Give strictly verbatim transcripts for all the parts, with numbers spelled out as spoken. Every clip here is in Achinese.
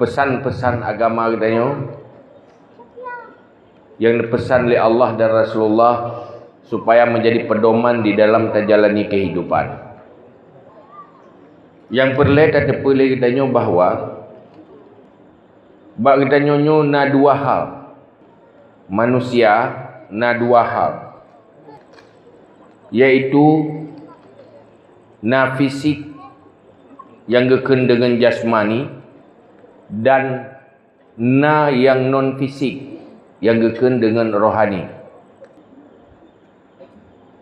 Pesan-pesan agama geutanyoe yang dipesan oleh Allah dan Rasulullah supaya menjadi pedoman di dalam tajalani kehidupan. Yang peureulée tateupeue lé geutanyoe bahwa bak geutanyoe nyoe na dua hal. Manusia na dua hal, yaitu na fisik nyang geukheun deungon jasmani dan na nyang non fisik nyang geukheun deungon rohani.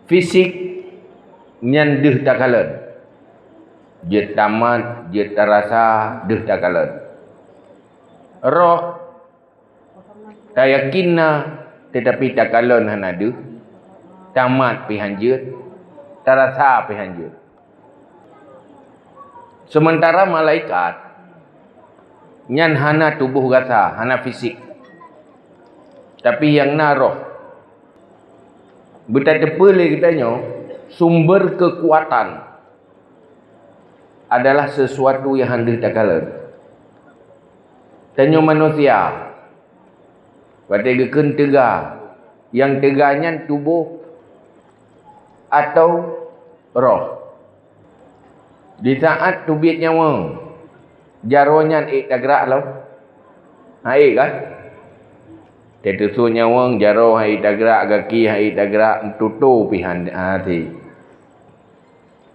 Fisik nyan deuh takalon, jeuet tamat, jeuet tarasa, deuh takalon. Roh tayakin na, teutapi takalon hana deuh, tamat pih hanjeuet, tarasa pih hanjeuet. Seumeuntara malaikat nyan hana tuboh gata, hana fisik, tapi nyang na roh. Beutateupeue lé geutanyoe, sumber keukuatan adalah sesuatu nyang hana deuh takalon. Tanyoe manusia, watée geukheun teuga, nyang teuga nyan tuboh atawa roh. Di saát teubiet nyawöng, jaroe nyan ék tagrak lom? Hana ék kan? Teutusok nyawöng, jaroe hana ék tagrak, gaki hana ék tagrak, meututoe pih hana, hana ék.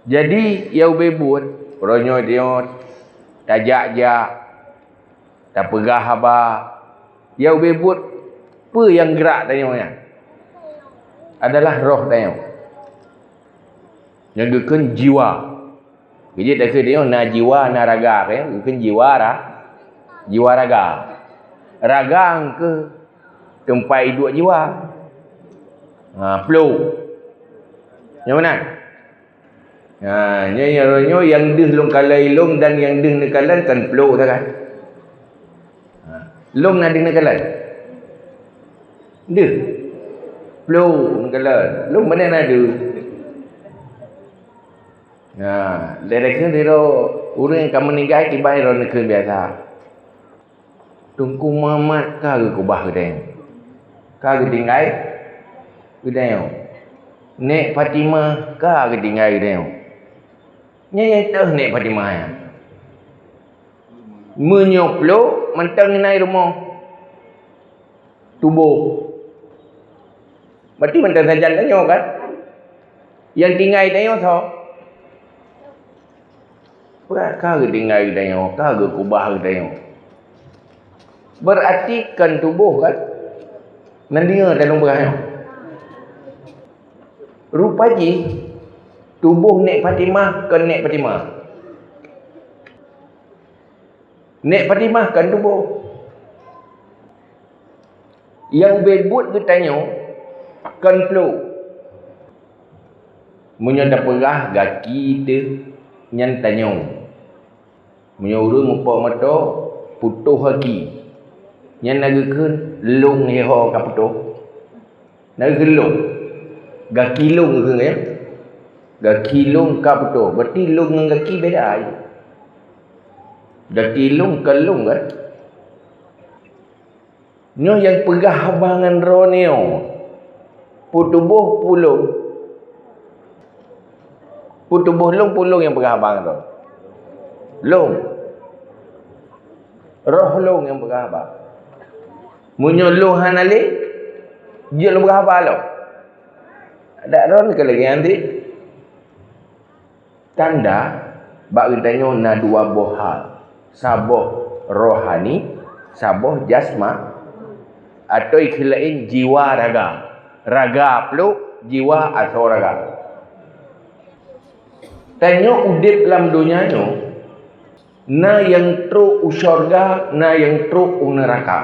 Jadi, nyang ubé buet, uroe nyoe tajak-jak, tapeugah haba, nyang ubé buet peue nyang grak tanyoe nyan? Adalah roh tanyoe. Nyang geukheun jiwa. Jadi takheun tanyoe na jiwa, na raga, kan? Geukheun jiwa ra-, jiwa raga. Raga keuh teumpat iduek jiwa. Ha, plôk. Nyang meunan? Ha, nyoe, nyoe, nyoe nyang deuh lôn kalon ilôn dan nyang deuh neukalon kan plôk sagai. Ha, lôn na deuh neukalon? Deuh. Plôk neukalon. Lôn meunan na deuh. Ha, lé-lé kheun sidroe ureuëng ka meuninggai kiban droe neukheun biasa. Teungku Muhammad ka geukeubah geutanyoe, ka geutinggai geutanyoe. Nék Fatimah ka geutinggai geutanyoe. Nyan nyang teuh Nék Fatimah nyan. Meunyoe plôk mantong inan rumoh tuboh, berarti mantong sajan tanyoe kan? Nyang tinggai tanyoe soe? Peue ka geutinggai geutanyoe, ka geukeubah geutanyoe. Berarti kon tuboh kan? Nyan deungoe teuh lôn peugah nyoe. Rupa jih tuboh Nék Fatimah kon Nék Fatimah. Nék Fatimah kon tuboh. Nyang ubé buet geutanyoe kon plôk. Meunyoe tapeugah gaki teuh nyan tanyoe. Meunyoe ureuëng mupok moto putôh gaki, nyan na geukheun lôn hiho ka putôh. Na geukheun lôn. Gaki lôn geukheun, ya. Gaki lôn ka putôh. Berarti lôn ngon gaki beda, ya. Gaki lôn kon lôn kan? Nyoe nyang peugah haba ngon droeneuh. Peue tuboh peue lôn? Peue tuboh lôn, peue lôn nyang peugah haba ngon droe? Lôn. Roh lôn nyang peugah haba. Meunyoe lôn hana lé, jeuet lôn peugah haba lom? Dak droeneuh ka lagée nyan deh. Tanda bak geutanyoe na dua boh hal, saboh rohani, saboh jasma, atau ikheun laén jiwa raga. Raga plôk, jiwa asoe raga. Tanyoe udeb lam donya nyoe, na nyang trok u syeuruga, na nyang trok u neuraka.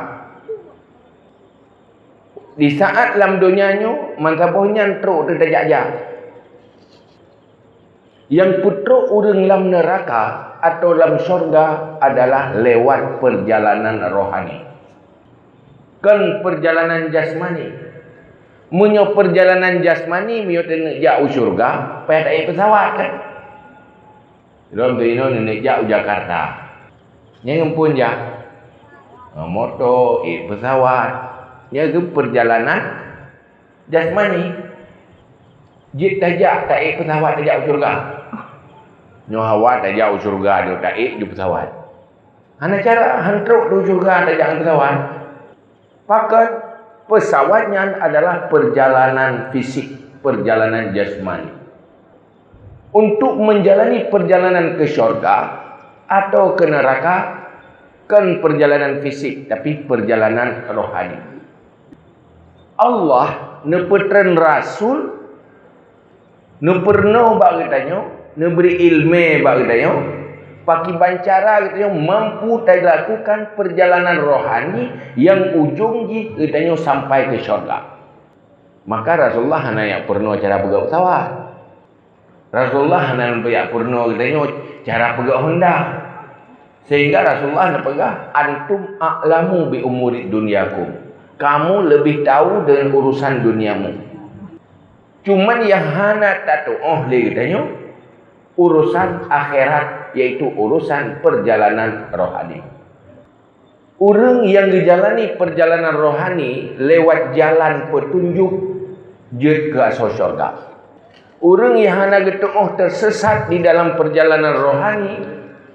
Di saát lam donya nyoe, meusaboh nyan trok teuh tajak-jak. Nyang peutrok ureuëng lam neuraka atawa lam syeuruga adalah lewat peurjalanan rohani, kon peurjalanan jasmani. Meunyoe peurjalanan jasmani, meunyoe taneuk jak u syeuruga, payah taék peusawat kan? Lom teuinoe neuneuk jak u Jakarta. Nyang phon jak, Ha, moto, ék peusawat. Nyan keuh peurjalanan jasmani. Jeuet tajak, taék peusawat tajak u syeuruga. Nyoe hawa tajak u syeuruga, nyoe taék ju peusawat. Hana cara, han trok u syeuruga tajak ngon peusawat. Pakon, peusawat nyan adalah peurjalanan fisik, peurjalanan jasmani. Untuk menjalani perjalanan ke syurga atau ke neraka, kon peurjalanan fisik, tapi peurjalanan rohani. Allah neupeutreun rasul, neupeurunoe bak geutanyoe, neubri iéleumé bak geutanyoe, pakiban cara geutanyoe mampu talakukan peurjalanan rohani nyang ujong jih geutanyoe sampai keu syurga. Maka Rasulullah hana jak peurunoe cara peugöt peusawat. Rasulullah hana jak peurunoe geutanyoe cara peugöt honda. Sehingga Rasulullah neupeugah, "Antum a'lamu bi umuri dunyakum." Kamu lebih tahu dengan urusan duniamu. Cuman nyang hana tatuoh lé geutanyoe, urusan akhirat, yaitu urusan peurjalanan rohani. Ureuëng nyang geujalani peurjalanan rohani lewat jalan peutunjuk jeuet keu asoe syurga. Ureuëng nyang hana geutuoh teusesat di dalam peurjalanan rohani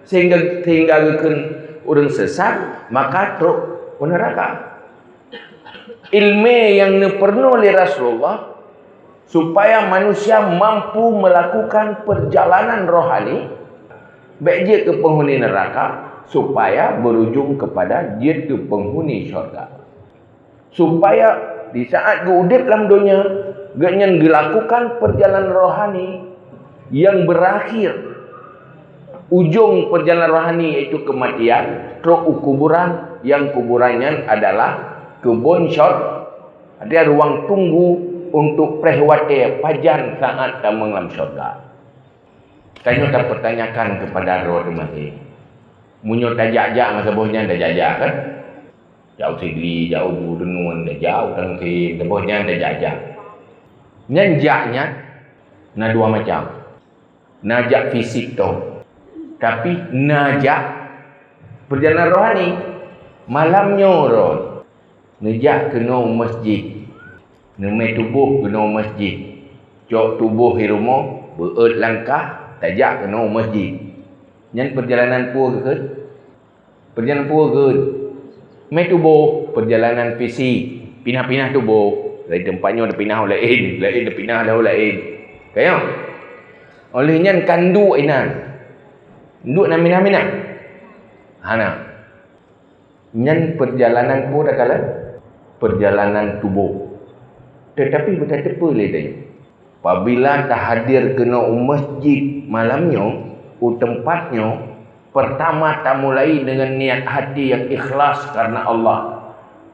sehingga, sehingga geukheun ureuëng sesat, maka trok u neuraka. Iéleumé nyang neupeurunoe lé Rasulullah supaya manusia mampu melakukan perjalanan rohani, bék jeuet keu penghuni neraka, supaya berujung kepada jeuet keu penghuni syurga. Supaya di saat geuudeb lam donya, gobnyan geulakukan perjalanan rohani nyang berakhir, ujong perjalanan rohani yaitu kematian, trok u kuburan, nyang kuburan nyan adalah keubon syur-, ada ruang tunggu untuk preh watée pajan saat tamong lam syurga. Tanyoe tapertanyakan kepada droe teuh maté. Meunyoe tajak-jak ngon saboh nyan tajak-jak kan? Jak u Sigli, jak u Deungon, tajak u Tangsin, saboh nyan tajak-jak. Nyan jak nyan na dua macam. Na jak fisik toh. Tapi na jak perjalanan rohani. Malam nyoe droe neujak keunoe u masjid. Neumè tuboh keunoe u masjid. Cok tuboh di rumoh, beuet langkah, tajak keunoe u masjid. Nyan perjalanan peue geukheun? Perjalanan peue geukheun? Mè tuboh, perjalanan fisik. Pinah-pinah tuboh. Dari teumpat nyoe tapinah u laén, laén tapinah lam u laén. Ka nyo? Óh lheueh nyan ka duek inan. Duek na minah-minah? Hana. Nyan perjalanan peue takalon? Perjalanan tuboh. Tetapi beutateupeue lé tanyoe, apabila tahadir keunoe u masjid malam nyoe, u teumpat nyoe, pertama tamulai deungon niat hati nyang ikhlas karena Allah,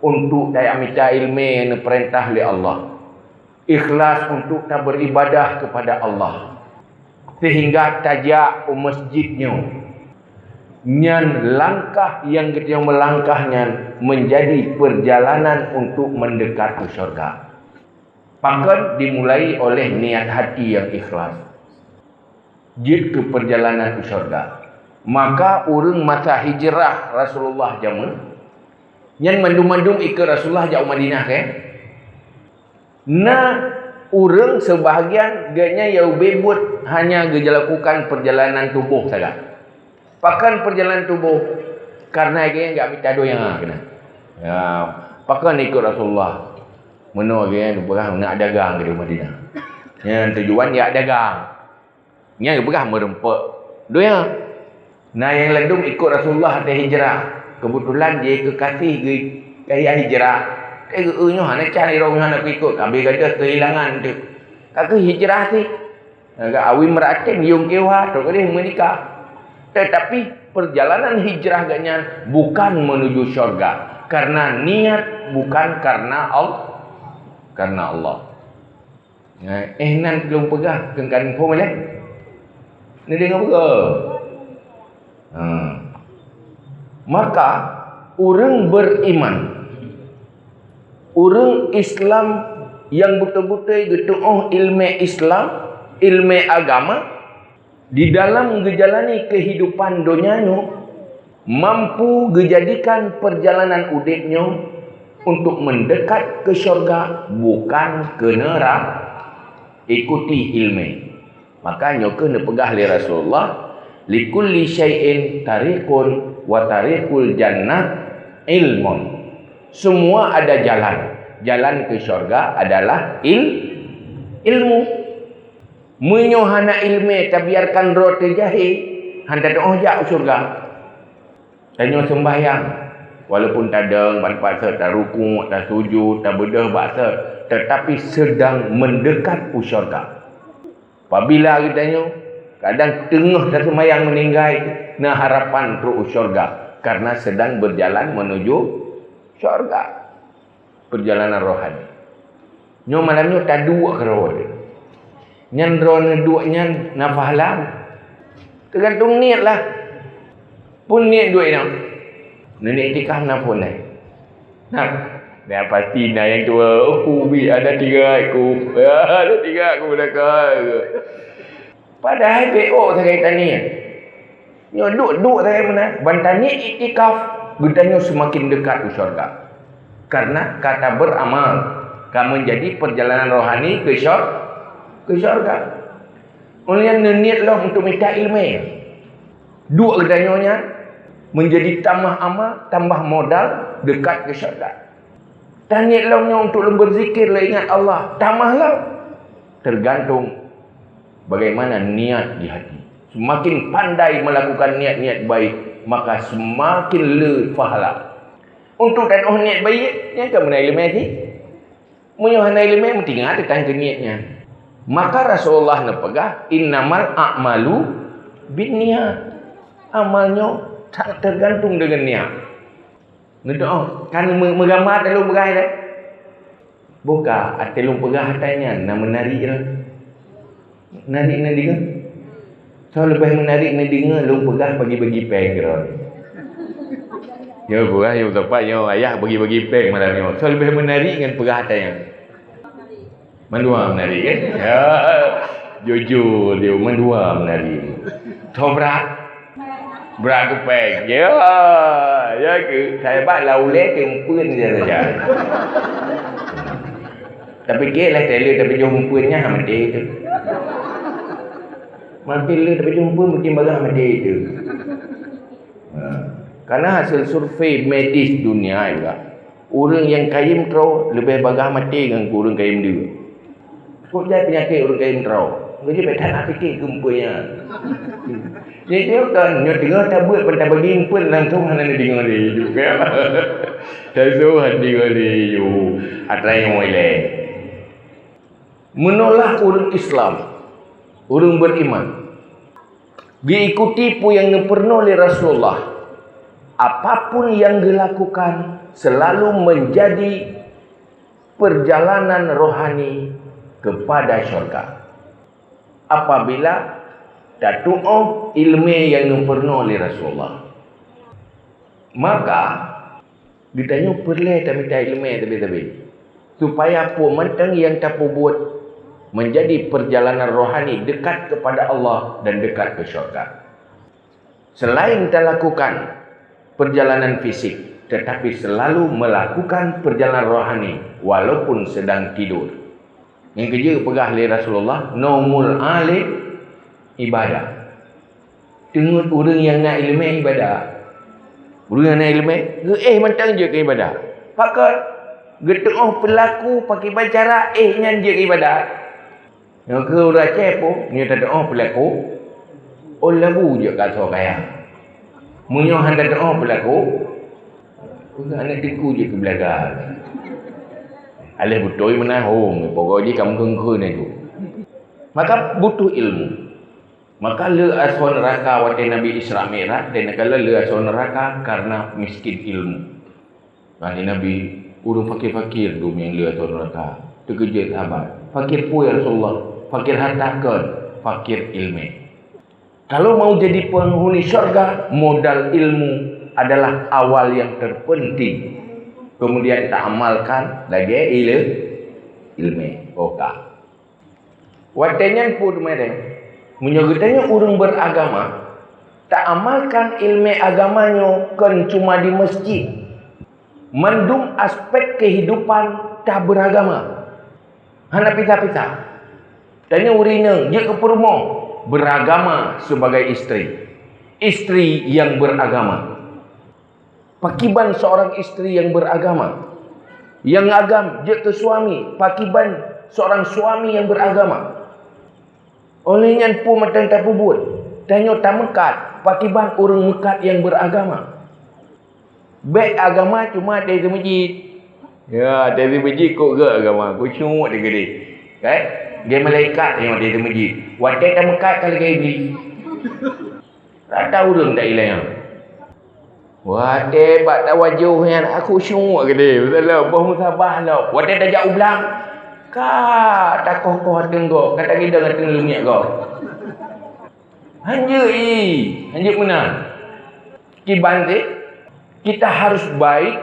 untuk tajak mita iéleumé nyang neupeurintah lé Allah. Ikhlas untuk taberibadah kepada Allah, sehingga tajak u masjid nyoe. Nyan langkah nyang geutanyoe meulangkah nyan menjadi perjalanan untuk mendekat ke syurga. Pakon? Dimulai oleh niat hati nyang ikhlas. Jeuet keu perjalanan u syurga. Maka ureuëng masa hijrah Rasulullah jameun, nyan mandum-mandum ikot Rasulullah jak u Madinah, kan? Na ureuëng seubahgian gobnyan nyang ubé buet hanya geulakukan perjalanan tuboh sagai. Pakon perjalanan tuboh? Karena gobnyan jak mita donya keunan. Ya, pakon ikot Rasulullah? Meunoe gobnyan peugah nak dagang di Madinah. Nyan tujuan jak dagang. Nyan geupeugah meureumpok donya. Na nyang ladum ikot Rasulullah watée hijrah. Keubeutulan jih keukaséh geu-, kaya hijrah. Watée geu-eu nyoe hana can, irong nyoe hana kuikot. Abéh gadoh keuhilangan teuh. Ka kheueh hijrah sih. Ka awi meuratem yong kiwa, trok gadeh meunikah. Tetapi perjalanan hijrah gobnyan bukan menuju syurga, karena niat bukan karena Al-, karena Allah. Eh, nan lôn peugah keu kan phon lé. Neudeungoe beutôi? Ha. Maka ureuëng beriman, ureuëng Islam nyang beutôi-beutôi geutuoh iéleumé Islam, iéleumé agama, di dalam geujalani kehidupan donya nyoe, Mampu geujadikan peurjalanan udeb nyoe untuk meundekat keu syeuruga, bukan keu neuraka. Ikuti ileumé. Maka nyoe keuh neupeugah lé Rasulullah, "Likulli syai'in tariqun wa tariqul jannah ilmun." Semua ada jalan. Jalan keu syeuruga adalah il-, ilmu. Meunyoe hana ileumé, tabiarkan droe teujahé, han tatu'oh jak u syeuruga. Tanyoe seumbahyang, walaupun tadong bak teumpat sot, tarukuk, tasujud, tabeudôh bak sot, tetapi sedang mendekat u syeuruga. Apabila geutanyoe kadang teungoh taseumbahyang meuninggai, na harapan trok u syeuruga karena sedang berjalan menuju syeuruga. Peurjalanan rohani. Nyoe malam nyoe taduek keudroe. Nyan droeneuh duek nyan na pahala. Teugantung niet lah. Peue niet duek inong? Neuniet iktikaf na phon nyan. Nah, nah pasti na nyang tuwoe, "Oh, ku bi ada tiga ku." Ya, ada tiga ku belakang. Padahai beuôt sagai taniet. Nyoe duek-duek sagai meunan, ban taniet iktikaf, geutanyoe seumaken dekat u syeuruga. Karena ka taberamal, ka meunjadi peurjalanan rohani keu syeur-, keu syeuruga. Ulôn neuniet lom untuk mita ileumé. Duek geutanyoe nyan meunjadi tamah amal, tambah modal dekat keu syeuruga. Taniet lom nyoe untuk lôn beuzikir, lôn ingat Allah, tamah lom. Tergantung bagaimana niat di hati. Semakin pandai melakukan niat-niat baik, maka semakin le pahala. Untuk tatu'oh niet baik, nyan ka meunan ileumé cit. Meunyoe hana ileumé, meutinggai teuh tan keu niet nyan. Maka Rasulullah neupeugah, "Innamal a'malu binniyat." Amal nyoe sangat tergantung dengan niat. Neudoa, kan meu-, meugama ata lôn peugah ilée? Boh ka, ata lôn peugah ata nyan na meunari lom. Meunari neudeungoe. Soe leubeh meunari neudeungoe lôn peugah bagi-bagi péng keudroe. Nyoe peugah nyoe teumpat nyoe ayah bagi-bagi péng malam nyoe. Soe leubeh meunari ngon peugah ata nyan? Mandua meunari kan? Ya. Jujur dia mandua meunari. Soe brat? Brat keupeng. Ya, ya ke? Sahabat lau lé teumpeuen je saja. Tapi ke lah tele tapi jauh meupeuen nya mati tu. Makin le tapi jauh meupeuen makin bagah mati tu. Ha. Karena hasil survei medis dunia juga, ureuëng nyang kayém troe leubeh bagah maté ngon ureuëng kayém deue. Kok jai peunyakét ureuëng kayém troe? Jadi beda nak fikir keu meupeuen nyan. Jadi kan nyoe teungoh tabeuet ban tabagi meupeuen langsung hana neudeungoe lé ju. Langsung hana neudeungoe lé ju. Atra nyang ilée. Meunolah ureuëng Islam, ureuëng beriman, geuikuti peue nyang neupeurunoe lé Rasulullah. Apapun yang geulakukan selalu menjadi perjalanan rohani kepada syurga. Apabila tatu'oh ileumé nyang neupeurunoe lé Rasulullah, maka geutanyoe peureulée tamita ileumé sabe-sabe, supaya peue mantong nyang tapeubuet menjadi perjalanan rohani dekat kepada Allah dan dekat ke syurga. Selain talakukan perjalanan fisik, tetapi selalu melakukan perjalanan rohani walaupun sedang tidur. Nyang keujeuet peugah lé Rasulullah, "Naumul alim ibadah." Teungeut ureuëng nyang na ileumé ibadah. Ureuëng nyang na ileumé, geuéh mantong jeuet keu ibadah. Pakon? Geutu'oh peulaku pakiban cara éh nyan jeuet keu ibadah. Nyoe keuh ureuëng Aceh peue, nyoe tatu'oh peulaku, ôn labu jeuet keu asoe kaya. Meunyoe hana tatu'oh peulaku, ureuëng aneuk teungku jeuet keu beulaga. Aléh beutôi meunan hom, pokok jih ka meukeuen-keuen laju. Maka butuh ilmu. Maka le asoe neuraka watée Nabi Isra Mi'raj, dan kala le asoe neuraka karena miskin ilmu. Nyan Nabi, ureuëng fakir-fakir dum nyang le asoe neuraka. Teukeujot sahabat. "Fakir peue ya Rasulullah?" "Fakir harta." "Kon, fakir ilmu." Kalau mau jadi penghuni syurga, modal ilmu adalah awal yang terpenting. Kemudian taamalkan lagée ile-, ilmu. Oka. Watée nyan pun mereng, meunyoe geutanyoe ureuëng beragama, Taamalkan ilmu agama nyoe kon cuma di masjid. Mandum aspek kehidupan ta beragama. Hana pisah-pisah. Tanyoe ureueng inong jeuet keu peurumoh, beragama sebagai istri. Istri yang beragama. Pakiban seorang istri yang beragama? Nyang agam jeuet keu suami, pakiban seorang suami yang beragama? Óh lheueh nyan peue mantong tapeubuet? Tanyoe tameukat, pakiban ureueng meukat nyang beragama? Bèk agama cuma di masjid. Ya, di masjid kok gèt agama, khusyuk teuh keudéh. Kan? Gèt malaikat nyang di masjid. Watèe tameukat ka lagèe Iblih. Rata ureueng ta ilèe nyan. Watèe bak tawajoh nyan, aku syuek keudéh. Beutôi lom, boh musabah lom. Watèe tajak u blang, ka takoh-koh ateueng gob, ka tagidong ateueng leumiek gob. Hanjeuet i, hanjeuet meunan. Kiban teuh, kita harus baik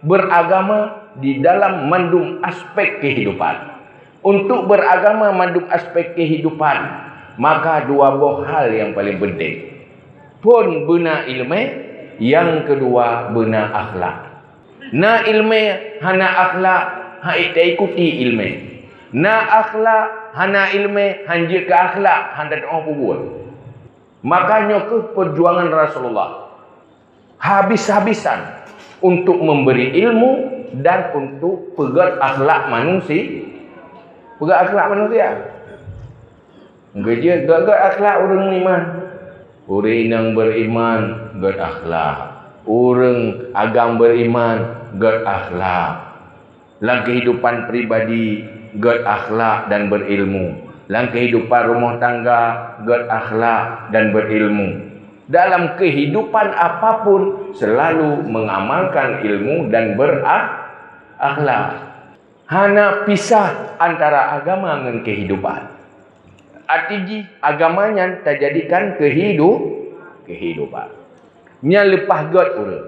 beragama di dalam mandum aspek kehidupan. Untuk beragama mandum aspek kehidupan, maka dua boh hal nyang paleng penting. Phôn beuna ileumèe, nyang keudua beuna akhlak. Na ileumèe hana akhlak, han ék taikuti ileumèe. Na akhlak hana ileumèe, han jeuet keu akhlak, han tatu'oh peubuet. Maka nyoe kheueh peujuangan Rasulullah. Habis-habisan untuk memberi ilmu dan untuk peugèt akhlak manusia. Peugèt akhlak manusia. Geujeuet gèt-gèt akhlak ureueng beriman. Ureueng inong beriman gèt akhlak. Ureueng agam beriman gèt akhlak. Lam kehidupan pribadi, gèt akhlak dan berilmu. Lam kehidupan rumoh tangga, gèt akhlak dan berilmu. Dalam kehidupan apapun, selalu mengamalkan ilmu dan berakhlak. Hana pisah antara agama ngon kehidupan. Arti jih, agama nyan tajadikan kehidu-, kehidupan. Nyan leupah gèt ureueng.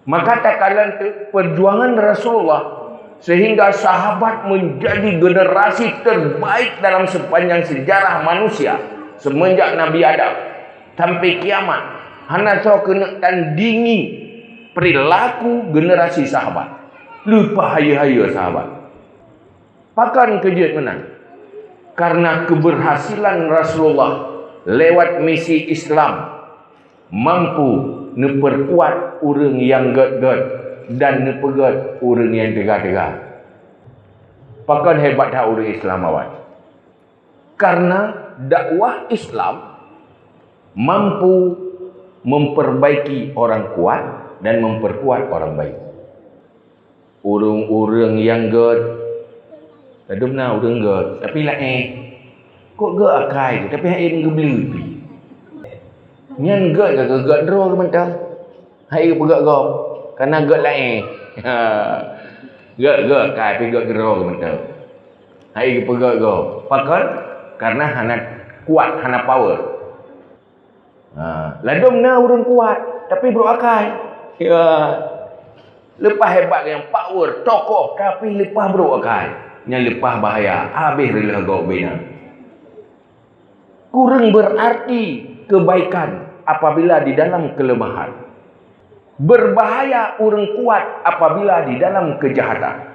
Maka takalon teuk peujuangan Rasulullah, sehingga sahabat menjadi generasi terbaik dalam sepanjang sejarah manusia, semenjak Nabi Adam sampai kiamat. Hana soe keuneuk tandingi perilaku generasi sahabat. Leupah hayeue-hayeue sahabat. Pakon keu jeuet meunan? Karena keberhasilan Rasulullah lewat misi Islam mampu neupeurkuat ureueng nyang gèt-gèt dan neupeugèt ureueng nyang teuga-teuga. Pakon hebat that ureueng Islam awai? Karena dakwah Islam mampu memperbaiki orang kuat dan memperkuat orang baik. Ureueng-ureueng nyang gèt, ladôm na ureueng gèt, tapi laén. Kok gèt akai, tapi hana geubleue pih. Nyan gèt ka gèt droe geuh mantong. Hana geupeugèt gob, kareuna gèt laén. Ha. Gèt, gèt akai, tapi gèt droe geuh mantong. Hana geupeugèt gob. Pakon? Kareuna hana kuat, hana power. Ha, ladôm na ureueng kuat, tapi brôk akai. Ya. Leupah hebat nyang power, tokoh, tapi leupah brôk akai. Nyan leupah bahaya, habéh reuloh gob bina. Kureueng berarti kebaikan apabila di dalam kelemahan. Berbahaya ureueng kuat apabila di dalam kejahatan.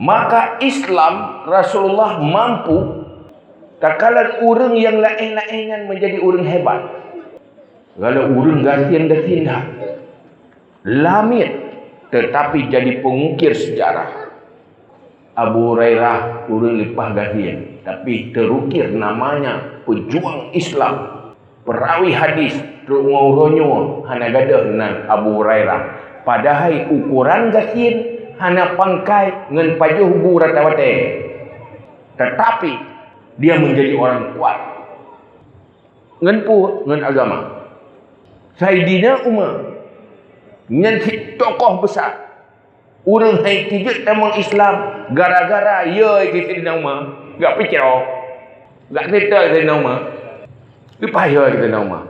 Maka Islam Rasulullah mampu takalon ureueng nyang laén-laén nyan menjadi ureueng hebat. Kalau ureueng gasien-gasien dah lamiet, tetapi jadi pengukir sejarah. Abu Hurairah ureueng leupah gasien, tapi terukir namanya pejuang Islam. Peurawi hadis trok ngon uroe nyoe hana gadôh nan Abu Hurairah. Padahai ukoran gasien hana pangkai ngon pajoh bu rata watèe. Tetapi, dia menjadi orang kuat. Ngon peue? Ngon agama. Saidina Umar nyan cit tokoh besar. Ureueng hai tijeuet tamong Islam gara-gara yo keu Saidina Umar. Gak picro. Gak cerita Saidina Umar. Leupah yo keu Saidina Umar.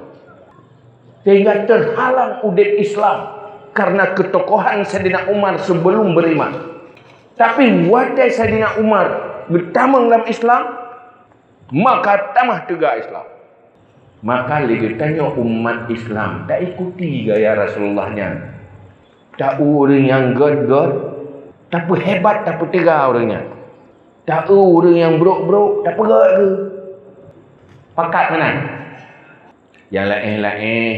Sehingga terhalang udeb Islam karena ketokohan Saidina Umar sebelum beriman. Tapi watèe Saidina Umar geutamong lam Islam, maka tamah teuga Islam. Maka lé geutanyoe umat Islam taikuti gaya Rasulullah nyan. Ta-eu ureuëng nyang gét-gét, tapeuhebat, tapeuteuga ureuëng nyan. Ta-eu ureuëng nyang brok-brok, tapeugét geuh. Pakat meunan. Nyang laén-laén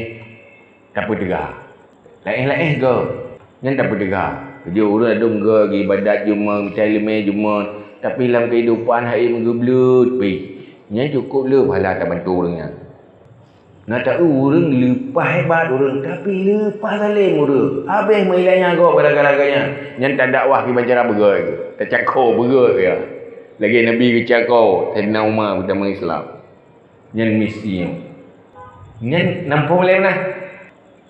tapeuteuga. Laén-laén gét, nyan tapeuteuga. Keujeuet ureuëng ladôm gét, geuibadat jeumeuet, geucaleume jeumeuet, tapi lam keuhidupan hai meugeubleut pih. Nyan cukôp le pahala tabantu ureuëng nyan. Na ta-eu ureuëng leupah hebat ureuëng, tapi leupah zalem ureuëng. Habéh meuilang nyan gob gara-gara geuh nyan. Nyan tadakwah kiban cara beugét, tacako beugét ya. Lagée Nabi geucako Saidina Umar geutamong Islam. Nyan misi nyoe. Nyan nampung lé meunan.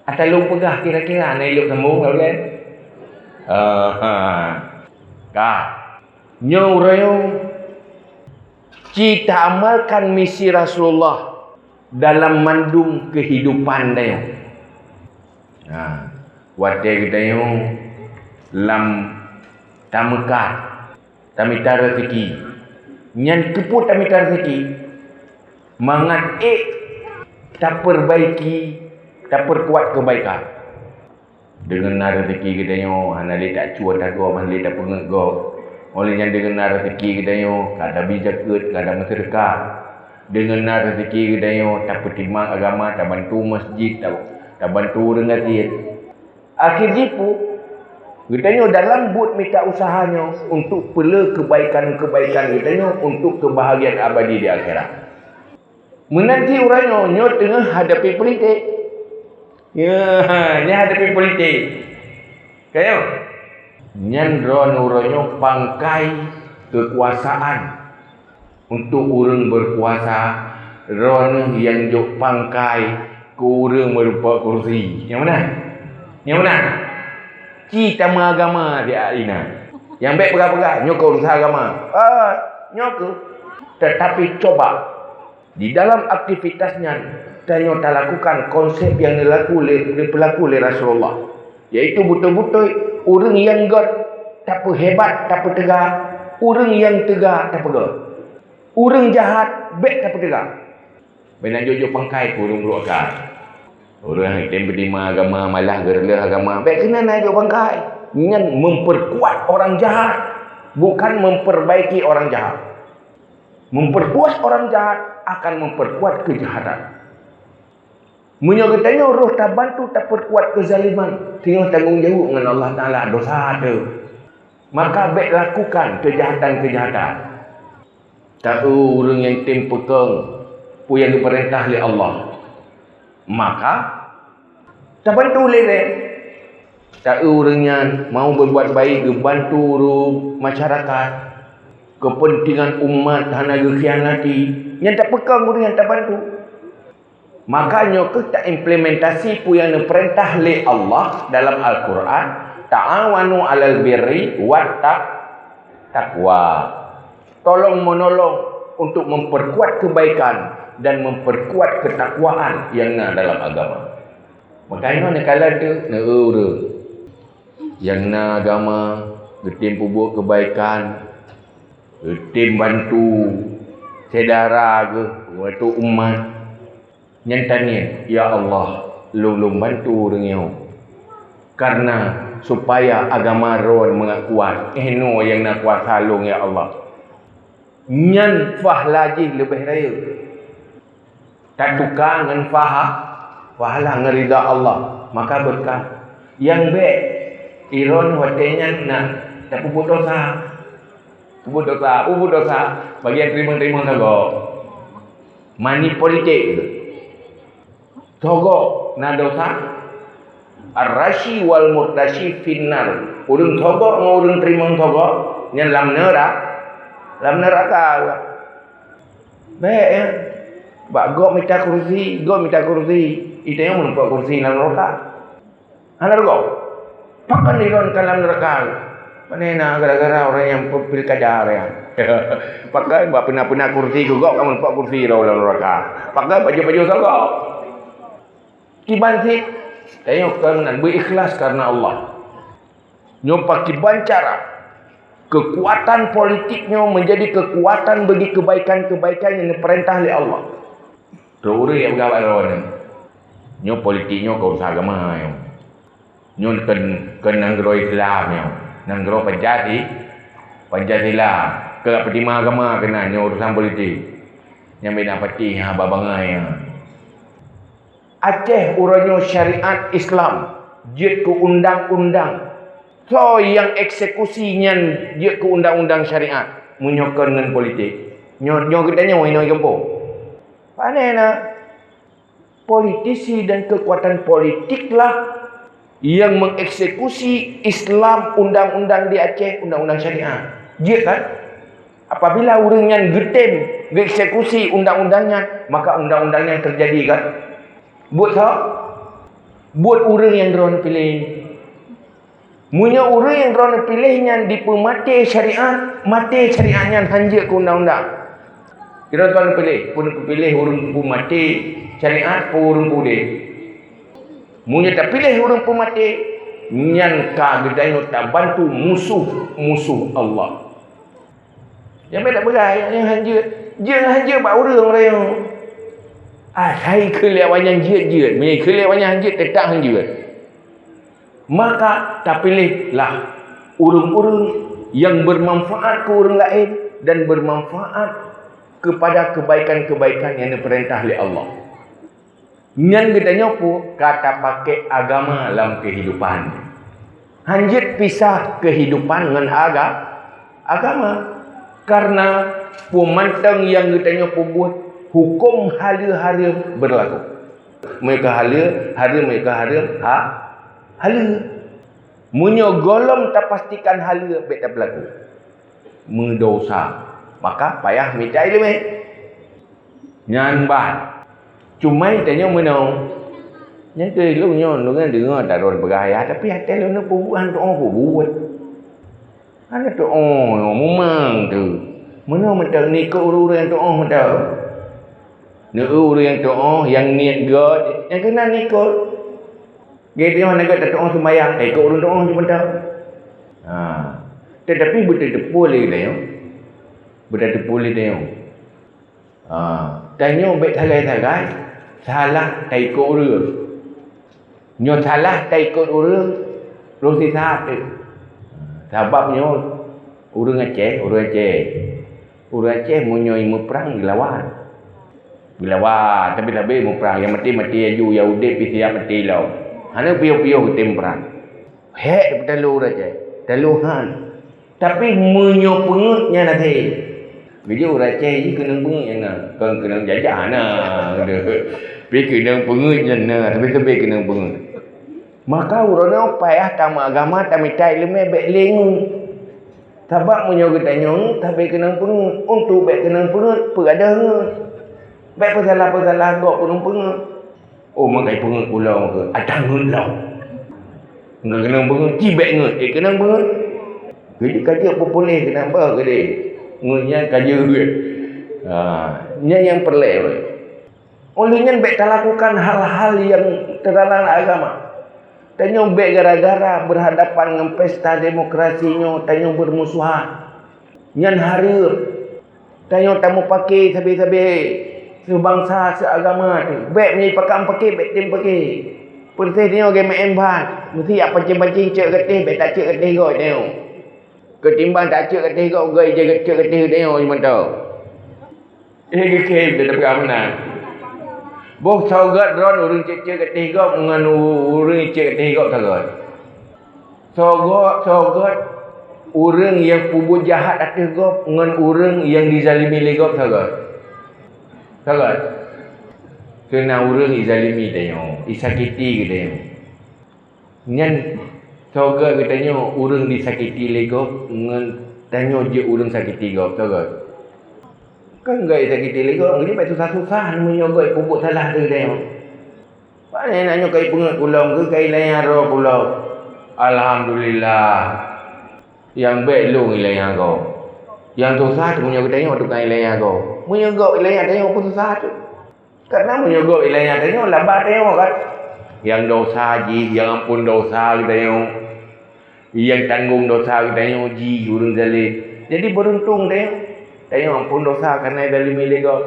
Ata lôn peugah kira-kira na ilok sambung ka ulée. Aha. Ka. Nyoe uroe nyoe ci taamalkan misi Rasulullah dalam mandum keuhidupan tanyoe. Ha, watée geutanyoe lam tameukat, tamita rezeki. Nyan keupeue tamita rezeki? Mangat ék tapeurbaiki, tapeukuat keubaikan. Deungon na rezeki geutanyoe hana lé tacuat tagob, hana lé tapeungeut gob. Óh lheueh nyan deungon na rezeki geutanyoe ka tabi zakeuet, ka tameuseudeukah. Deungon na rezeki geutanyoe tapeutimang agama, tabantu masjid, ta-, tabantu ureuëng gasien. Akhé jih peue? Geutanyoe dalam buet mita useuha nyoe untuk peulé keubaikan-keubaikan geutanyoe untuk keubahgiaan abadi di akhirat. Meunan cit uroe nyoe, nyoe teungoh hadapi politik. Ya, nyoe hadapi politik. Kayo. Nyan droeneuh uroe nyoe pangkai keukuasaan. Untuk ureuëng beukuasa, droeneuh nyang jok pangkai keu ureuëng meurumpok kursi. Nyang meunan? Nyang meunan? Ci tameuagama siat inan. Nyang bék peugah-peugah, nyoe keu urusan agama. Ah, nyoe keu. Tetapi coba, di dalam aktivitas nyan, tanyoe talakukan konsep nyang dilaku lé, dipeulaku lé Rasulullah, yaitu beutôi-beutôi ureuëng nyang gét tapeuhebat, tapeuteuga, ureuëng nyang teuga tapeugét. Ureuëng jahat bék tapeuteuga. Bék na jok-jok pangkai keu ureuëng brok aka. Ureuëng nyang tem peutimang agama malah geureuloh agama, bék keunan na jok pangkai. Nyan memperkuat orang jahat, bukan memperbaiki orang jahat. Memperkuat orang jahat akan memperkuat kejahatan. Meunyoe geutanyoe roh tabantu tapeukuat keuzaliman, singoh tanggong jaweueb ngon Allah Taala dosa teuh. Maka bék lakukan keujahatan-keujahatan. Ta-eu ureuëng nyang tem peukong peue nyang geupeurintah lé Allah. Maka tabantu lé lé. Ta-eu ureuëng nyan mau beubuat baik geubantu ureuëng masyarakat, keupeuntengan umat hana geukhianati, nyan tapeukong ureuëng nyan tabantu. Maka nyoe kheueh taimplementasi peue nyang neupeurintah lé Allah dalam Al-Qur'an, "Ta'awanu 'alal birri wat ta-, taqwa." Tolong-meunolong untuk memperkuat kebaikan dan memperkuat ketakwaan nyang na dalam agama. Maka inoe neukalon teuh neu-eu ureuëng nyang na agama, geutem peubuet kebaikan, geutem bantu syedara geuh, bantu umat. Nyan taniet, "Ya Allah, lôn lôn bantu ureuëng nyoe, kareuna supaya agama Droen mangat kuat. Eh, noe nyang na kuasa lôn, ya Allah." Nyan pahala jih leubeh rayeuk. Tatuka ngon paha-, pahala ngon ridha Allah, maka beureukat. Nyang bék, droen watée nyan na tapeubuet desya. Peubuet desya, peubuet desya, bagian teurimong-teurimong sagoe. Money politik. Sogok na desya. Ar-rashi wal murtashi finnar. Ureuëng sogok ngon ureuëng teurimong sogok nyan lam neura-, lam neuraka. Bék, ya. Bak gob mita kursi, gob mita kursi. Ita nyang meureumpok kursi lam neuraka. Hana rugoe. Pakon droen ka lam neuraka? Pane na gara-gara ureuëng nyang pe-, pilkada nyan. Pakon bak peuna-peuna kursi keu gob ka meureumpok kursi lam, lam neuraka. Pakon pajoh-pajoh sogok. Kiban cit, tanyoe keunan beuikhlas kareuna Allah. Nyoe pakiban cara keukuatan politik nyoe meunjadi keukuatan bagi keubaikan-keubaikan nyang neupeurintah lé Allah. Trok ureuëng nyang peugah bak droeneuh, nyoe politik nyoe keu urusan agama nyoe. Nyoe keu, keu nanggroe Islam nyoe. Nanggroe Pancasila, Pancasila. Keu peutimang agama keunan, nyoe urusan politik. Nyang bina parti haba bangai nyan. Aceh uroe nyoe syariat Islam jeuet keu undang-undang. Soe nyang eksekusi nyan jeuet keu undang-undang syariat. Meunyoe kon ngon politik. Nyoe, nyoe geutanyoe inoe gampông. Pane na? Politisi dan kekuatan politiklah yang mengeksekusi Islam, undang-undang di Aceh, undang-undang syariat. Jeuet kan? Apabila ureuëng nyan geutem, geueksekusi undang-undang nyan, maka undang-undang nyan terjadi kan? Buet soe? Buet ureuëng nyang droeneuh piléh. Meunyoe ureuëng nyang droeneuh piléh nyan dipeumaté syariat, maté syariat nyan hanjeuet keu undang-undang. Droeneuh piléh, peupiléh ureuëng peumaté syariat, peu ureuëng peuudeb. Meunyoe tapiléh ureuëng peumaté, nyan ka geutanyoe tabantu musuh-musuh Allah. Nyang beda peugah, nyang hanjeuet, jeuet hanjeuet bak ureuëng laén. Ah, hai keu lé awaknyan jeuet-jeuet, meunyoe keu lé awaknyan hanjeuet, teutap hanjeuet. Maka tapiléhlah ureuëng-ureuëng yang bermanfaat keu ureuëng laén dan bermanfaat kepada kebaikan-kebaikan yang diperintah oleh Allah. Nyan geutanyoe peue ka tapaké agama lam keuhidupan. Hanjeuet pisah keuhidupan ngon aga-, agama. Karena peue mantong nyang geutanyoe peubuet, huköm haleue hareuem beurlaku. Meunyoe ka haleue hareuem, meunyoe ka hareuem ha-, haleue. Meunyoe gohlom tapastikan haleue, bék tapeulaku. Meudesya, maka payah mita iéleumé. Nyan ban. Cuma tanyoe meunoe. Nyan keuh lôn nyoe, lôn deungoe taroe peugah ayah, tapi até lôn peubuet han tuoh peubuet. Hana tuoh, mumang tu. Meunoe mantong neukot ureuëng-ureuëng tuoh mantong. Neu ureuëng tuoh nyang niet gét, nyang keunan neukot. Gét nyoe hana gét tatuoh sumbayang, taikot ureuëng tuoh cuma mantong. Ha. Tetapi beuteupeue lé tanyoe. Beuteupeue lé tanyoe. Ha, tanyoe bék sagai-sagai salah taikot ureuëng. Nyoe salah taikot ureuëng, roh sisat teuh. Sabab nyoe ureuëng Aceh, ureuëng Aceh. Ureuëng Aceh meunyoe meuprang geulawan. Geulawan, tapi sabe meuprang, nyang maté-maté aju, nyang udeb pih siap maté lom. Hana piôh-piôh geutem prang. Hék tapeutalo ureuëng Aceh, talo han. Tapi meunyoe peungeuet nyan até. Geujok ureuëng Aceh jih keunong peungeuet nyan na, kon keunong jajah na. Pi keunong peungeuet nyan na, tapi sabe keunong peungeuet. Maka uroe nyoe payah tameuagama, tamita iéleumé bék lé ngeut. Sabab meunyoe geutanyoe ngeut, sabe keunong peungeuet. Untuk bék keunong peungeuet, peugadôh ngeut. Bék peusalah-peusalah gob keunong peungeuet. Oh, meukai peungeuet ulôn keu, atang ngeut lom. Ngeut keunong peungeuet, ci bék ngeut, eh, keunong peungeuet. Jadi ka jeuet peupuléh keunan bah keudeh. Ngeut nyan ka jeuet. Ha, nyan nyang peureulée. Oleh nyan bék talakukan hal-hal nyang teularang agama. Tanyoe bék gara-gara berhadapan ngon pesta demokrasi nyoe tanyoe bermusuhan. Nyan hareuem. Tanyoe tameupaké sabe-sabe, seubangsa, seuagama teuh. Bék meunyoe pakam paké, bék tem paké. Peureséh tanyoe lagée meu'en ban, meusé jak pancéng-pancéng cok gatéh, bék tacok gatéh gob tanyoe. Keutimbang tacok gatéh gob, gob ijak cok gatéh tanyoe mantong. Eh, geukhem dah tapi meunan. Boh sagat droe ureuëng cok-cok gatéh gob ngon u-, ureuëng cok gatéh gob sagat. Sagat, sagat ureuëng nyang peubuet jahat ateueh gob ngon ureuëng nyang jizalimi lé gob sagat. Sagat. Keu na ureuëng jizalimi tanyoe, jisakiti geutanyoe. Nyan sagat geutanyoe ureuëng jisakiti lé gob ngon tanyoe jeuet ureuëng sakiti gob, sagat. Kan gob jisakiti lé gob, jadi bék susah-susah meunyoe gob peubuet salah ateueh geutanyoe. Pane na nyoe ka ipeungeuet keu lôn, keu ka ilanya droe keu lôn. Alhamdulillah. Nyang bék lôn ilanya gob. Nyang susah teuh meunyoe geutanyoe tukang ilanya gob. Meunyoe gob ilanya tanyoe pun susah teuh. Karena meunyoe gob ilanya tanyoe, laba tanyoe kan. Nyang desya jih, nyang amphon desya geutanyoe. Nyang tanggong desya geutanyoe jih ureuëng zalém. Jadi beuruntung tanyoe. Tanyoe amphon desya karena zalimi lé gob.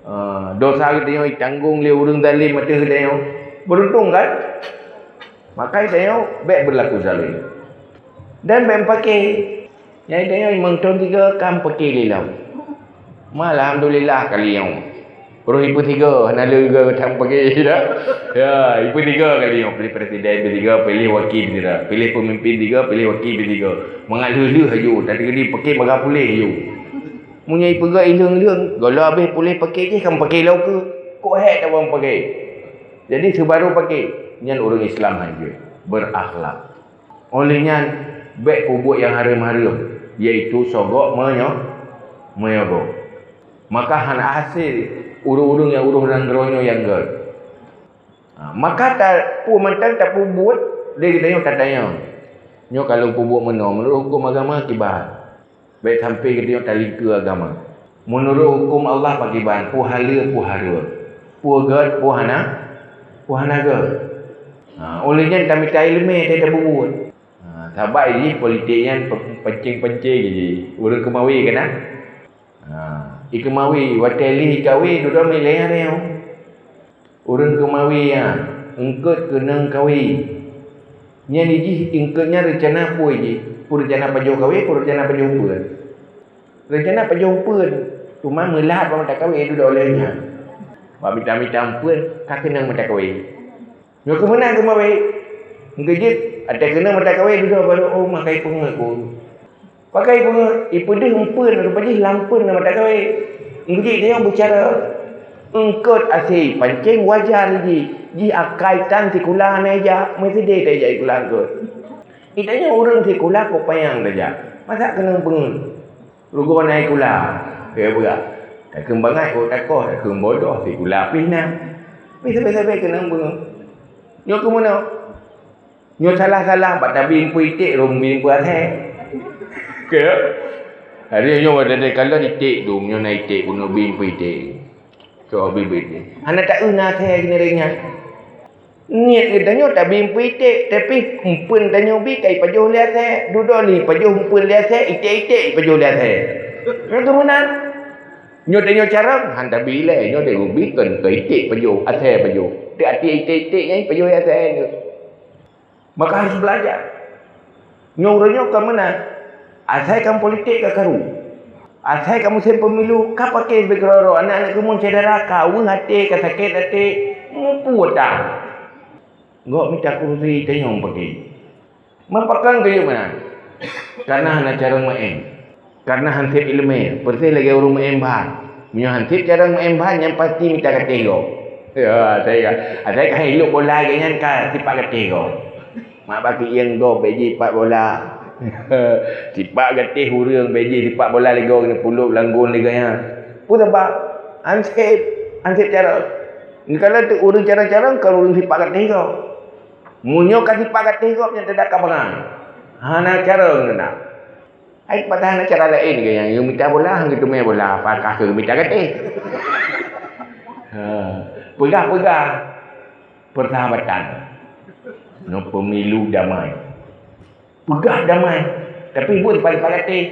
Ah, dosa geutanyoe tanggong lé ureuëng zalim ateueh geutanyoe. Beruntong kan? Maka geutanyoe bék berlaku zalim. Dan bék paké. Nyai tanyoe mantong tiga kam paké lé lom. Ma, alhamdulillah kali nyoe. Roh ipeu tiga, hana lé geutam paké dah. Ya, ipeu tiga kali nyoe. Pilih presiden ipeu tiga, pilih wakil ipeu tiga. Pilih pemimpin tiga, pilih wakil ipeu tiga. Mangat lheueh-lheueh aju, tadi geutanyoe paké baga puléh aju. Meunyoe ipeugah ileueng-ileueng, gohlom habéh puléh paké jih kan paké lom keu. Kok hék tabang paké. Jadi seubaru paké, nyan ureuëng Islam hanjeuet. Berakhlak. Óh lheueh nyan, bék peubuet nyang hareuem-hareuem, yaitu sogok meunyo-, meunyoe gob. Maka hana hasé ureuëng-ureuëng nyang uroh nanggroe nyoe nyang gét. Ha, maka ta-, peue mantong tapeubuet lé geutanyoe tatanyong, "Nyoe ka lôn peubuet meunoe, meunurot huköm agama kiban?" Bék sampoe geutanyoe talingkeue agama. Meunurot huköm Allah pakriban, peue haleue, peue hareuem, peue gét, peue hana, peue hana gét. Ha, óh lheueh nyan tamita iéleumé teuh tapeubuet. Ha, sabab jih politik nyan pe-, pancing-pancing jih. Ureuëng keumawe keunan. Ha, ikeumawe, watée lheueh ikawé, dudoe milée nyan nyoe. Ureuëng keumawe nyan, eungkôt keuneuk kawé. Nyan jih eungkôt nyan reuncana peue jih? Peue reuncana pajoh kawé, peue reuncana pajoh umpeuet? Reuncana pajoh umpeuet, teuma meulat bak mata kawé dudoe lé nyan. Bak mita-mita umpeuet, ka keuneuk mata kawé. Nyoe keuh meunan keumawe. Eungkôt jeuet, watée keuneuk mata kawé dudoe baru, oh, makai peungeut ku. Pakai peungeut, ipeudeuh umpeuet, rupa jih lampeuen lam mata kawé. Eungkôt jeuet, tanyoe bicara eungkôt asai pancing wajar jih. Jih akai tan sikula hana ijak, meusideh tajak sikula eungkôt. Geutanyoe ureuëng sikula kok panyang tajak, masa keuneuk peungeut? Rugoe na sikula, keu beurah. Takheun bangai kok takoh, takheun bodoh sikula pih na. Tapi sabe-sabe keuneuk peungeut. Nyoe keuh meunoe. Nyoe salah-salah bak tabi umpeuet iték, rhom bi umpeuet asèe. Keu? Hari nyoe watèe kalon iték dum, nyoe na iték bunoe bi umpeuet iték. Cok bibit ni. Hana taeu na asèe keuneureng nyan. Niet geutanyoe tabi umpeuet iték, tapi umpeuet tanyoe bi ka ipajoh lé asèe. Dudoe ni ipajoh umpeuet lé asèe, iték-iték ipajoh lé asèe. Nyoe keuh meunan. Nyoe tanyoe carông, han tabi ilèe, nyoe tanyoe bi kon keu iték pajoh, asèe pajoh. Teuaté iték-iték nyan ipajoh lé asèe nyoe. Maka harus belajar. Nyoe uroe nyoe ka meunan. Asai ka politik ka karu. Asai ka musém pemilu ka paké sibagoe keudroe-droe. Aneuk-aneuk keumuen syedara ka weueh até, ka sakét até. Mupeue watèe. Gok mita kurusi tanyong paké. Meupakon keu meunan. Karena hana carông meu'en. Karena han sép ileumèe, peureuseh lagèe ureueng meu'en ban. Meunyoe han sép carông meu'en ban, nyan pasti mita gatéh gob. Ya, asai ka, asai ka ilok bola lagèe nyan ka sipak gatéh gob. Mak bak keuieng gob bèk jih sipak bola. Sipak gatéh ureueng bèk jih sipak bola lé gob keuneuk pulop lam gon lé gaya. Peue sabab? Han sép, han sép carông. Nyoe kalon teuk ureueng carông-carông kon ureueng sipak gatéh gob. Meunyoe ka sipak gatéh gob nyan tanda ka bangai. Hana carông keunan. Ai patah na cara laén keu nyang geumita bola, han geuteumé bola, pakah keu geumita gatéh. Ha, peugah-peugah persahabatan. Nyoe pemilu damai. Peugah damai, tapi buet paléh-paléh gatéh.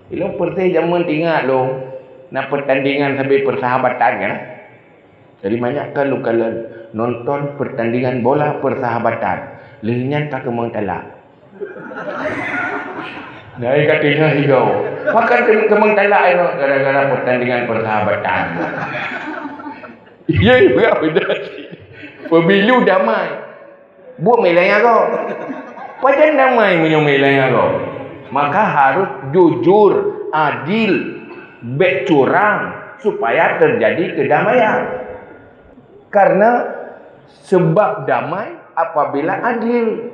Ilôn peureuseh jameun teuingat lôn, na pertandingan sabe persahabatan kan. Jadi manyak kan lôn kalon nonton pertandingan bola persahabatan. Lheueh nyan ka keumong talak. Nyai ka tinggai higoe. Pakon keumong talak nyoe gara-gara pertandingan persahabatan. Iya, iya, beda. Pemilu damai. Buet meuilai ngon gob. Pajan damai meunyoe meuilai ngon gob? Maka harus jujur, adil, bèk curang supaya terjadi kedamaian. Karena sebab damai apabila adil,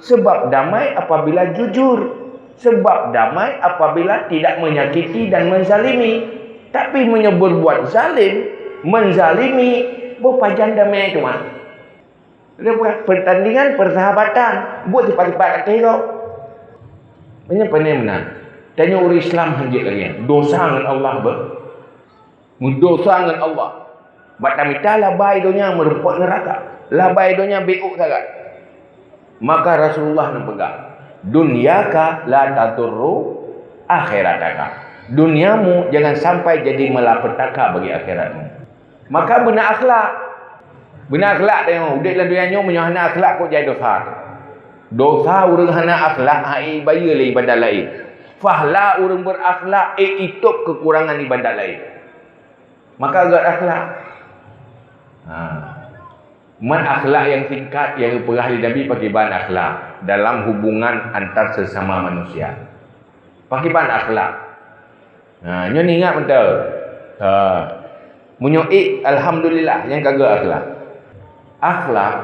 sebab damai apabila jujur, sebab damai apabila tidak menyakiti dan menzalimi. Tapi meunyoe berbuat zalim, menzalimi, boh pajan damai teuma. Dia buat pertandingan persahabatan. Buet sipat-sipat gatéh gob. Meunyoe pane meunan. Tanyoe ureueng Islam han jeuet lagèe nyan. Dosa ngon Allah be-, meudosa ngon Allah. Bak tamita labai donya meurumpok neuraka. Labai donya biuk sagai. Maka Rasulullah neupeugah, "Dunyaka la tadurru akhirataka." Duniamu jangan sampai jadi malapetaka bagi akhiratmu. Maka beuna akhlak. Beuna akhlak tanyoe. Udeb lam donya nyoe meunyoe hana akhlak kok jai dosa. Dosa ureuëng hana akhlak, hai bayeue lé ibadat laén. Pahla ureuëng berakhlak, ék itôb keukurangan ibadat laén. Maka gét akhlak. Ha. Man akhlak nyang singkat nyang geupeugah lé Nabi pakriban akhlak dalam hubungan antar sesama manusia. Pakriban akhlak. Ha, nyoe ingat beutôi. Ha. Meunyoe ék, alhamdulillah, nyang ka gét akhlak. Akhlak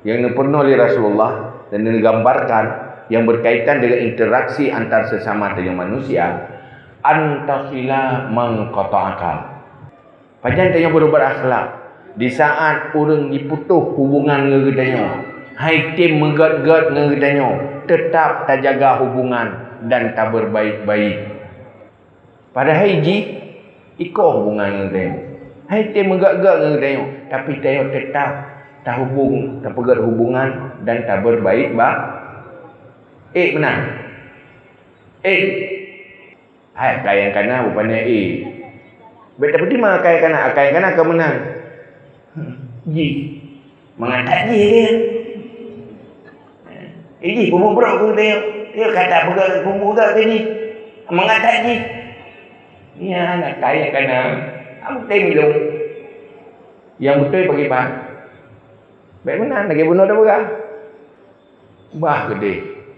nyang neupeurunoe lé Rasulullah dan neugambarkan nyang berkaitan dengan interaksi antar sesama dengan manusia, antasila man qata'aka. Pajan tanyoe beureubat akhlak? Di saat ureuëng jiputoh hubungan ngon geutanyoe, hai tem meugét-gét ngon geutanyoe, teutap tajaga hubungan dan tabeurbaik-baik. Padahai jih iko hubungan ngon geutanyoe, hai tem meugét-gét ngon geutanyoe, tapi tanyoe teutap tahubung, tapeugét hubungan dan tabeurbaik ba-, ék meunan. Ék. Hai akai nyang kana bupane ék. Bék tapeutimang akai kana, akai kana ka meunan. Jih. Mangat that jih dia. Eh, jih peumubrok keu dia. Dia kata peugah peumubrok ke jih. Mangat that jih. Nyan akai nyang kana. Am tem ilong. Nyang beutôi pakriban? Bék meunan lagée bunoe tapeugah. Bah keudeh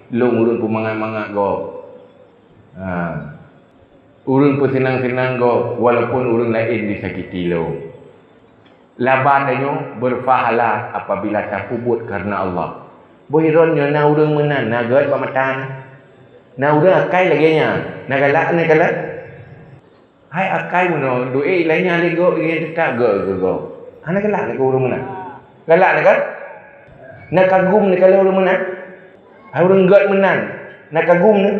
lôn ureuëng peumangat-mangat gob. Ha. Ureuëng peuseunang-seunang gob walaupun ureuëng laén disakiti lôn. Laba tanyoe beurpahala apabila tapeubuet kareuna Allah. Boh droeneuh nyoe na ureuëng meunan, na gét bak mata na. Na ureuëng akai lagée nyan, na galak na galak. Hai akai meunoe, duek ilée nyan lé gob, ilée teutab gob keu gob. Hana galak lé keu ureuëng meunan. Galak na kan? Na kagum na keu ureuëng meunan. Hai ureuëng gét meunan, na kagum na.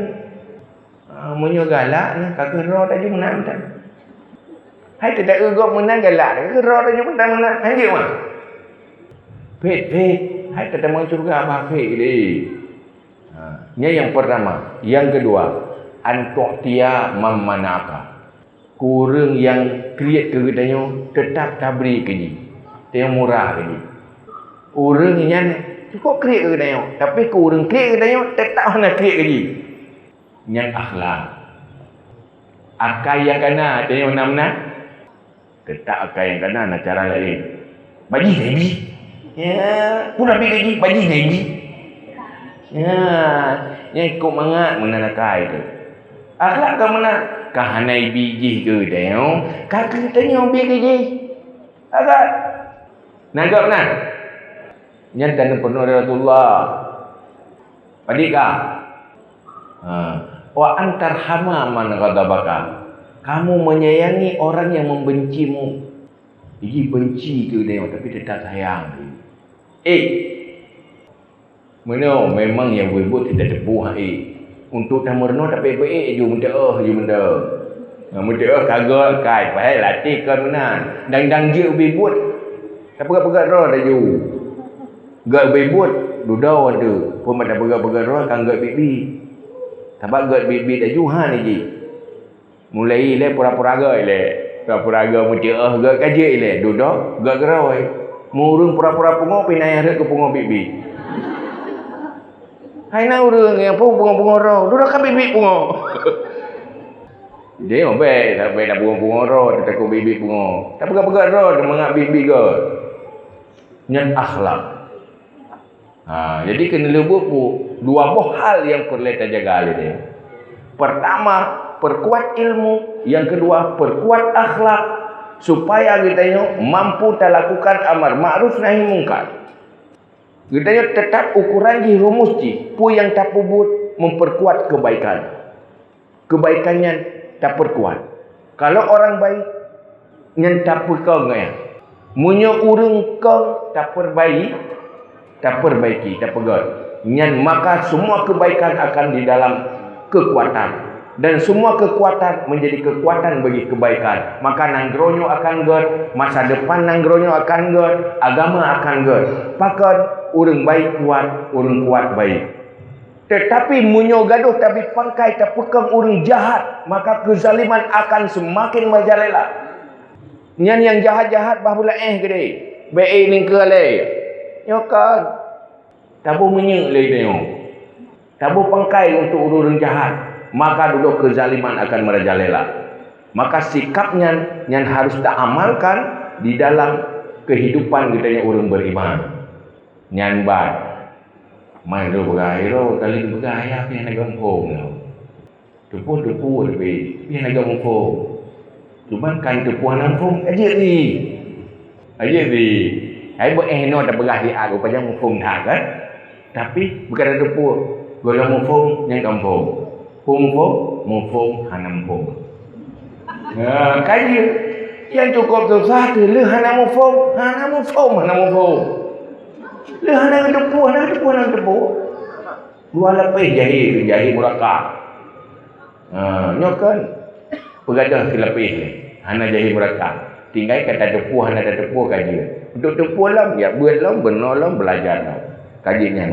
Ah, meunyoe galak na ka keudroe taju meunan mantong. Hai teutab gob meunan galak na ka keudroe taju meunan meunan. Hanjeuet mah. Phet phet, hai teutab syeuruga bah phet lé. Ha, nyan nyang pertama. Yang kedua, an tu'tiya man mana'aka. Keu ureuëng nyang kriet keu geutanyoe teutap tabri keu jih. Tanyoe murah keu jih. Ureuëng nyan cukop kriet keu geutanyoe, tapi keu ureuëng kriet keu geutanyoe teutap hana kriet keu jih. Nyan akhlak. Akai nyang kana tanyoe na meunan. Teutap akai nyang kana na cara laén. Bajih na ibi. Ya, peue na bi lagi bajih na ibi. Ya, nyang ikot mangat meunan akai tu. Akhlak ka meunan, ka hana ibi jih keu tanyoe, ka keu tanyoe bi keu jih. Akhlak. Nanggap na. Nyan ka neupeurunoe lé Rasulullah. Padit ka? Ha. Wa antarhama man ghadabaka. Kamu menyayangi orang yang membencimu. Jadi benci keu dia tapi tetap sayang. Eh. Meunoe memang nyang buet-buet kita teupeu hai. Untuk tameurunoe tapi beu-ék ju meuteue ju meuteue. Meuteue ka gét kai, padahai latih kon meunan. Dang-dang jeuet ubé buet. Tapeugah-peugah droe laju. Gét ubé buet, dudoe tu. Peue mata peugah-peugah droe kan gét biet-biet. Sabab gét biet-biet laju ha ni jih. Mulai ilée pura-pura gét ilée. Pura-pura gét meuteue gét ka jeuet ilée. Dudoe gét geurôi. Meu ureuëng pura-pura pungo pih na nyang rhot keu pungo biet-biet. Hai na ureuëng nyang pungo-pungo droe, dudoe ka biet-biet pungo. Jadi meubeue sampai na pungo-pungo droe teutakot biet-biet pungo. Tapeugah-peugah droe mangat biet-biet gét. Nyan akhlak. Ha, jadi keuneulheueh buet dua boh hal nyang peureulée tajaga lé dia. Pertama, perkuat ilmu, yang kedua, perkuat akhlak supaya geutanyoe mampu talakukan amar ma'ruf nahi mungkar. Geutanyoe teutap ukuran jih rumus jih, peue nyang tapeubuet memperkuat kebaikan. Kebaikan nyan taperkuat. Kalau orang baik, nyan tapeukong nyan. Meunyoe ureuëng kong taperbaik, taperbaiki, tapeugét. Nyan maka semua kebaikan akan di dalam kekuatan. Dan semua kekuatan menjadi kekuatan bagi kebaikan. Maka nanggroe nyoe akan gét, masa depan nanggroe nyoe akan gét, agama akan gét. Pakon ureuëng baik kuat, ureuëng kuat baik. Teutapi meunyoe gadoh tabri pangkai tapeukong ureuëng jahat, maka keuzaliman akan seumaken merajalela. Nyan nyang jahat-jahat bah beulaéh keudeh, bék ék ningkeu alée. Nyoe kan, taboh minyeuk lé tanyoe. Taboh pangkai untuk ureuëng jahat, maka dudoe keuzaliman akan merajalela. Maka sikap nyan, nyan harus taamalkan di dalam kehidupan geutanyoe ureuëng beriman. Nyan ban. Mai lôn peugah, "Iro, kali lôn peugah ayah pih hana geuphom lom. Teupeue-teupeue leubeh, pih hana geuphom. Cuman kan teupeue hana phom, ka jeuet ri. Ka jeuet ri. Hai beu éh noe tapeugah siat, rupajih muphom that kan? Tapi bukon teupeue, gohlom muphom nyang ka muphom. Phom-phom, muphom hana muphom." Ha, ka jeuet. Nyang cukôp susah teuh lheueh hana muphom, hana muphom, hana muphom. Lheueh hana geuteupeue, hana geuteupeue, hana geuteupeue. Dua lapéh jahé, jahé murakab. Ha, nyoe kan peugadôh silapéh lé. Hana jahé murakab. Tinggai ka tateupeue, hana tateupeue ka jeuet. Untuk teupeue lom, ya beuet lom, beunoe lom, beulajar lom. Ka jeuet nyan.